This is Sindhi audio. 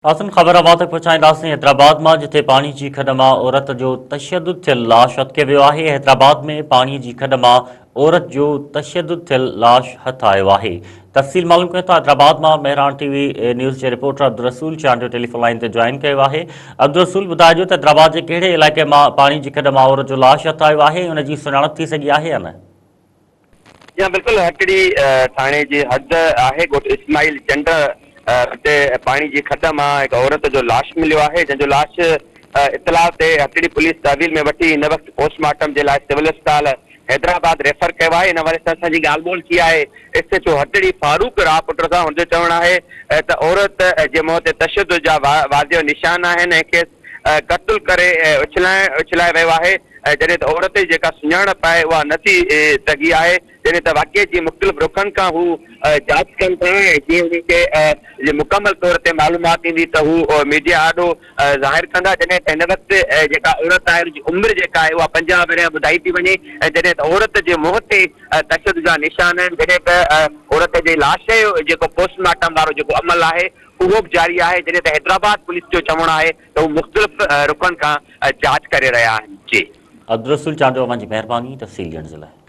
ناظرين خبر اوهان تڪ پهچائينداسين حيدرآباد مان جتي پاڻي جي کڏ مان عورت جو تشدد ٿيل لاش هٿ ڪيو ويو آهي حيدرآباد ۾ پاڻي جي کڏ مان عورت جو تشدد ٿيل لاش هٿ آيو آهي تفصيل معلوم ڪيون ٿا حيدرآباد مان مهراڻ ٽي وي نيوز جي reporter Abdulrasool Chandio telephone line تي جوائن ڪيو آهي عبدالرسول ٻڌائجو ته حيدرآباد جي ڪهڙي علائقي مان پاڻي جي کڏ مان عورت جو لاش هٿ آيو آهي ان جي سڃاڻپ ٿي سگهي آهي يا نه؟ جي ها بلڪل هٽڙي ٿاڻي جي حد آهي ڳوٺ اسماعيل چنڊ وٽ پاڻي جي کڏ مان هڪ عورت جو لاش مليو آهي جنهن جو لاش اطلاع تي هٽڙي پوليس تحويل ۾ وٺي هن وقت پوسٽ مارٽم جي لاء سول اسپتال حيدرآباد ريفر ڪيو آهي ان حوالي سان اسان جي ڳالهه ٻولهه ٿي آهي ايس ايڇ او هٽڙي فاروق راهپوٽر سان هن جو چوڻ آهي ته عورت جي منهن تي تشدد جا واضح نشان آهن ۽ کيس قتل ڪري اڇلائڻ اڇلائي ويو آهي ۽ جڏهن ته عورت جي جيڪا سڃاڻپ آهي اها نه ٿي سگهي آهي، جڏهن ته واقعي جي مختلف رخن کان هو جاچ ڪن ٿا ۽ جيئن انهن کي مڪمل طور تي معلومات ايندي ته هو ميڊيا آڏو ظاهر ڪندا، جڏهن ته هن وقت جيڪا عورت آهي ان جي عمر جيڪا آهي اها 50 ورهيه ٻڌائي ٿي وڃي ۽ جڏهن ته عورت جي منهن تي تشدد جا نشان آهن، جڏهن ته عورت جي لاش جو جيڪو پوسٽ مارٽم وارو جيڪو عمل آهي اهو به جاري آهي، جڏهن ته حيدرآباد پوليس جو چوڻ آهي ته هو مختلف رخن کان جاچ ڪري رهيا آهن. جي. عبدالرسول چانڊيو اوهان جي مهرباني تفصيل ڏيڻ جي لاء.